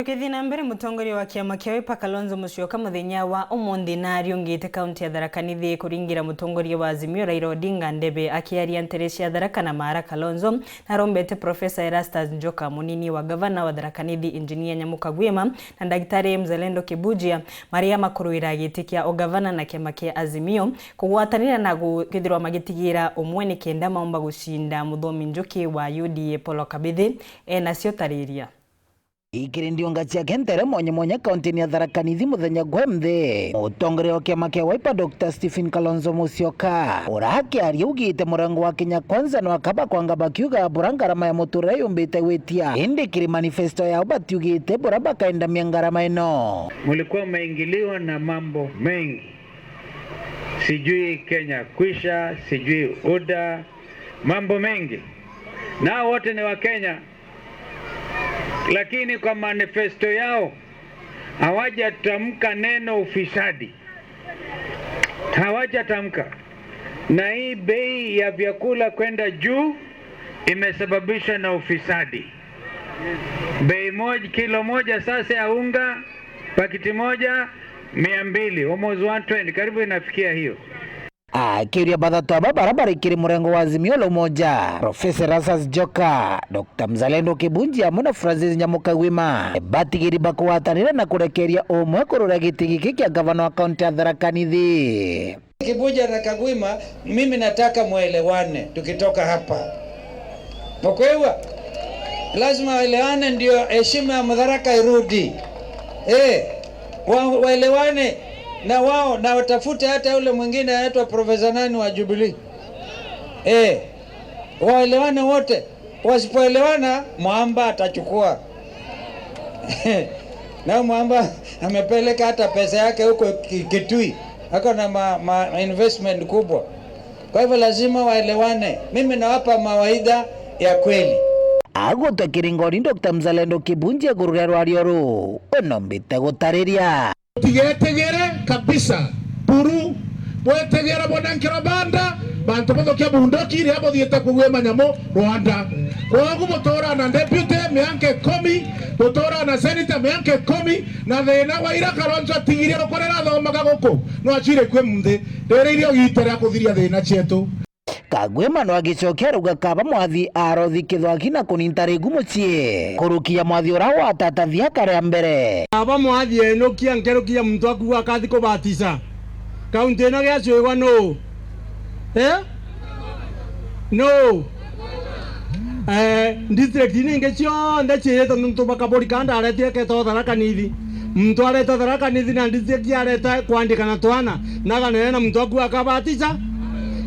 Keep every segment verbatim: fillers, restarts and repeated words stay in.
Tukithii na mbere, mutongoria wa kiama kia Wiper Kalonzo Musyoka muthenya wa umunthi nariungite kaunti ya Tharaka Nithi kuringira mutongoria wa Azimio Raila Odinga ndebe. Akiaria ntere cia Tharaka na Maara, Kalonzo narombete Professor Erastus Njoka, munini wa gavana wa Tharaka Nithi Engineer Nyamu Kagwima, na Ndagitari Mzalendo Kibujia, maria makuruira giti kia ugavana na kiama kia Azimio kugwatanira na gu-, kwithirwa magitigira umwe nikenda maumba gucinda muthomi njuki wa U D A Paul Kabithi. Enacio tariria. Ikiri ndiunga ciake ntere mwanya mwanya kaunti-ini ya Tharaka Nithi muthenya gwa mthi, mutongoria wa kiama kia Wiper Doctor Stephen Kalonzo Musyoka, ura akiaria augite murengo wa Kenya Kwanza no akaba kwanga bakiuga bura ngarama ya muturire yumbite gwitia, indi kiri manifesto yao batiugite bura bakaendamia ngarama ino. Mulikuwa mmeingiliwa na mambo mengi, sijui Kenya Kwisha, sijui U D A, mambo mengi, nao wote ni wa Kenya, lakini kwa manifesto yao hawajatamka neno ufisadi, hawajatamka. Na hii bei ya vyakula kwenda juu imesababishwa na ufisadi. Bei moja, kilo moja sasa ya unga, pakiti moja, mia mbili, almost one twenty, karibu inafikia hiyo. Akiuria bathatu aba bara bari kiri murengo wa Azimio la Umoja, Professor Erastus Njoka, Doctor Mzalendo Kibunji amwe na Francis Nyamukagwima batigiri bakugwatanira na kurekeria umwe kurura giti giki kia gavana wa kaunti ya Tharaka Nithi. Kibuja na Kagwima, mimi nataka mwelewane tukitoka hapa. Mkwelewa? Lazima waelewane ndio heshima ya Mutharaka irudi. Eh, wa-, waelewane na wao na watafute hata yule mwingine anaitwa Profesa nani wa Jubilee. Eh, waelewane wote. Wasipoelewana, Mwamba atachukua. Na Mwamba amepeleka hata pesa yake huko Ki-, Kitui. Ako na ma, ma investment kubwa. Kwa hivyo lazima waelewane. Mimi nawapa mawaidha ya kweli. Agutwa kiringori, Doctor Mzalendo Kibunji iguru ria rwario ruu, unombite gutariria. Tigetegere kabisa. Buru, bwetegera bwona nkiro banda, bantu buthukia bunduki riria buthiite kugwima nyamu Rwanda. Kwogu buturaa na deputy mianka ikumi, buturaa na senator mianka ikumi, na thina wa ira Kalonzo atigirie rukurira athomaga guku, no acwire kwi munthi. Riri irio giita ria kuthiria thina cietu. Kagwima no agicokia arauga kaba mwathi arothi kithwaki na kuninta rigu mucii, kurukia mwathi ura watatathia kare mbere. Kaba mwathi enukia nkerukia muntu akuga akathi kubatisa. Kaunti ino giacwigwa nuu? Eh? Nuu? Eh, district ningi cionthe ciirite nuntu bakaburi kanda aretire keta Tharaka Nithi. Muntu areta Tharaka Nithi na district areta kwandika na twana, naganene na muntu aku akabatisa.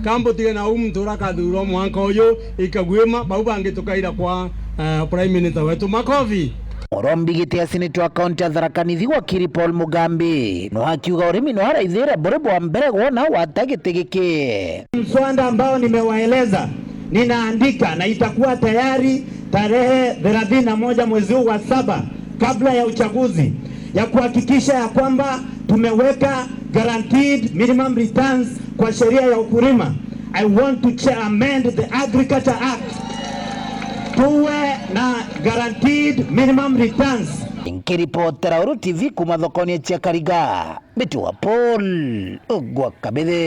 Kambutige na uu muntu uria akathurwa mwanka uyu ikagwima, bau bangi tukaira kwa, eh, Prime Minister wetu. Makofi. Murombi giti ya seneta wa kaunti ya Tharaka Nithi wakiri Paul Mugambi no akiuga urimi no araithire buri bwa mbere gwona wata giti giki. Mswada ambao nimewaeleza ninaandika na itakuwa tayari tarehe thelathini na moja mwezi huu wa saba kabla ya uchaguzi, ya kuhakikisha ya kwamba tumeweka guaranteed minimum returns kwa sheria ya ukulima. I want to cha-, amend the Agriculture Act. Tuwe na guaranteed minimum returns. Nkiripotera Uru T V kuma thokoni cia Kariga, Mbiti wa Paul gwa Kabithe.